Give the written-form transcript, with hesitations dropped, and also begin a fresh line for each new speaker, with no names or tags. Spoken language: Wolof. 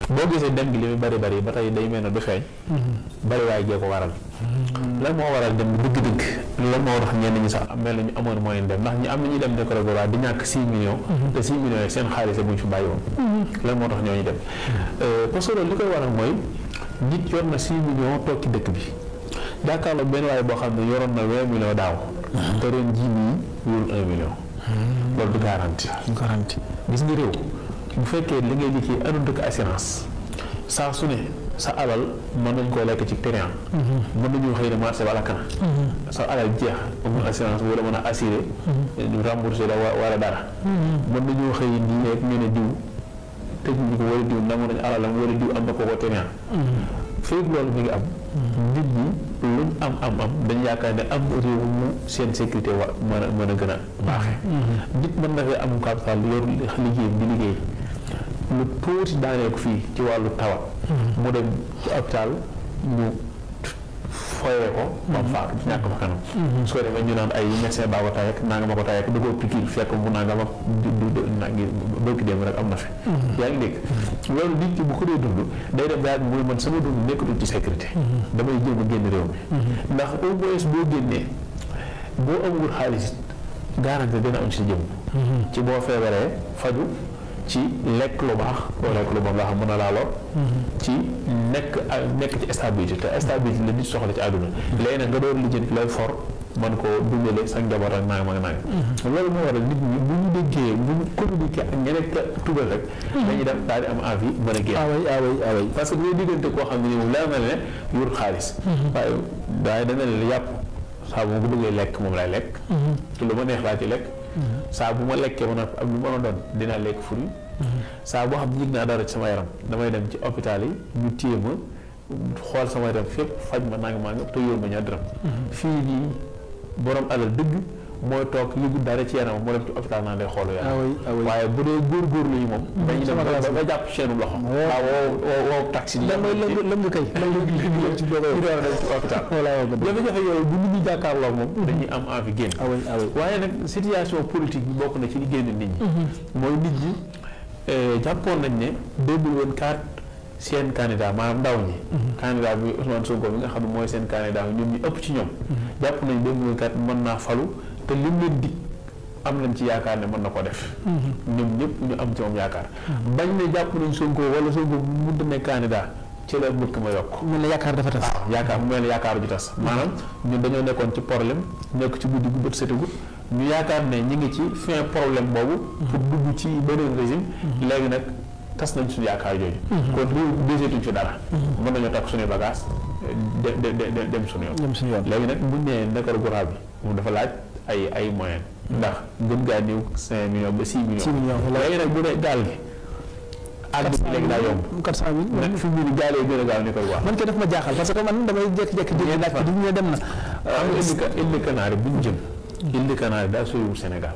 boo gisee dem gi li muy bari ba tey day mel ne du feeñ. bari waaye gee ko waral. lan moo waral dem dëgg-dëgg lan moo tax ñenn ñi sax mel na ñu amoon moyen dem ndax ñi am na ñuy dem Nicaragua di ñàkk 6 millions. te 6 millions yi seen xaalis bu ñu fi bàyyi woon. lan moo tax ñooñu dem. parce que loolu li koy waral mooy nit yor na 6 millions toog ci dëkk bi jàkkaarloo benn waaye boo xam ne yoroon na 20 millions daaw. te ren jii nii yorul 1 million. loolu du garanti. gis nga réew bu fekkee li ngay liggéey àndut ak assurance saa su ne sa alal mën nañ koo lekk ci terrain. mën nañu xëy na marché wala kana. sa alal jeex amul assurance wala mën a assuré. ñu remboursé la wala dara. mën nañu xëy nii rek ñu ne diw tëj ñu ko wala diw nangu nañu alalam wala diw am na ko terrain. féeg loolu mi ngi am. nit ñi luñ am dañu yaakaar ne am réew mu seen sécurité mën a gën a baaxee. nit mën na fee am capital yor liggéeyam di liggéey lu tuuti daanee ko fii ci wàllu tawat. mu dem ci hôpital ñu foyee ko. ba faatu ñàkk ba kanam. su ko defee ñu naan ay médecin baa ko tay ak naa nga ma ko tay ak da koo pikiir fekk mu naa nga ma bëgg dem rek am na fi. yaa ngi dégg loolu nit ki bu ko dee dund day dem daal mooy man sama dund nekkatul ci sécurité. damay jéem a génn réew mi. ndax au moins boo génnee boo amul xaalis garanti dina am ci jëm. ci boo feebaree faju ci lekk lu baax boo lekk lu bon laa xam mën na laa lor. ci nekk ci stabilité te stabilité la nit soxla ci àdduna. léegi nag nga doon lijjanti lay for man koo dundale sa njaboot ak nangam ak nangam. loolu moo waral nit ñi bu ñu déggee bu ñu communiqué ak ñeneen tugal rek. dañuy dem daal di am envie mën a génn. parce que bu ñuy diggante koo xam ne nii moom laa mel ne yor xaalis. waaye dana leen yàpp saa bu ma ko bëggee lekk moom laay lekk. te lu ma neex laa ci lekk. saa bu ma lekkee man ak lu ma doon dinaa lekk fruit. saa boo xam ne yëg naa dara ci sama yaram damay dem ci hôpital yi ñu téye ma xool sama yaram fépp faj ma nangam te yor ma ñaar dërëm. fii nii borom alal dëgg mooy toog yëgu dara ci yaram moo dem ci hôpital naan day xoolu yaram. waaye bu dee góorgóorlu yi moom. dañuy dem ba jàpp seenu loxo. waaw taxi yi. lëm nga kay. ci hôpital. jafe-jafe yooyu bu nit ñi jàkkaarloo moom. dañuy am envie génn. waaye nag situation politique bi bokk na ci li génn nit ñi. mooy nit ñi jàppoon nañ ne 2024 seen candidat maanaam ndaw ñi. candidat bi Ousmane Sonko bi nga xam ne mooy seen candidat ñoom ñu ëpp ci ñoom. jàpp nañ 2024 mën naa falu te lim leen dig am nañ ci yaakaar ne mën na ko def. ñoom ñëpp ñu am ci moom yaakaar. bañ ne jàpp nañ Sonko wala Sonko mu mënut a nekk candidat ci la mbëkk ma yokk.
mel ne yaakaar dafa tas.
waaw yaakaar mu mel ne yaakaar ju tas. maanaam ñun dañoo nekkoon ci problème nekk ci guddi gu bët setegut ñu yaakaar ne ñu ngi ci fin problème boobu. pour dugg ci beneen régime. léegi nag tas nañ suñu yaakaar jooju. kon réew deseetuñ fi dara. mën nañoo takk suñuy bagage dem suñu yoon. léegi nag buñ nee Nicaragua bi moom dafa laaj ay moyens. ndax gën gaa néew 5 millions ba 6 millions.
6 millions
léegi nag bu dee gaal gi. àgg bi léegi daa yomb
400 000.
fi mu ne gaal yi gën a gaaw Nicaragua.
man kay daf ma jaaxal parce que man damay jékki-jékki dégg laaj bi ñu ne dem na.
xam nga Îles Canaries bu ñu jëm. Îles Canaries daa soriwul Sénégal.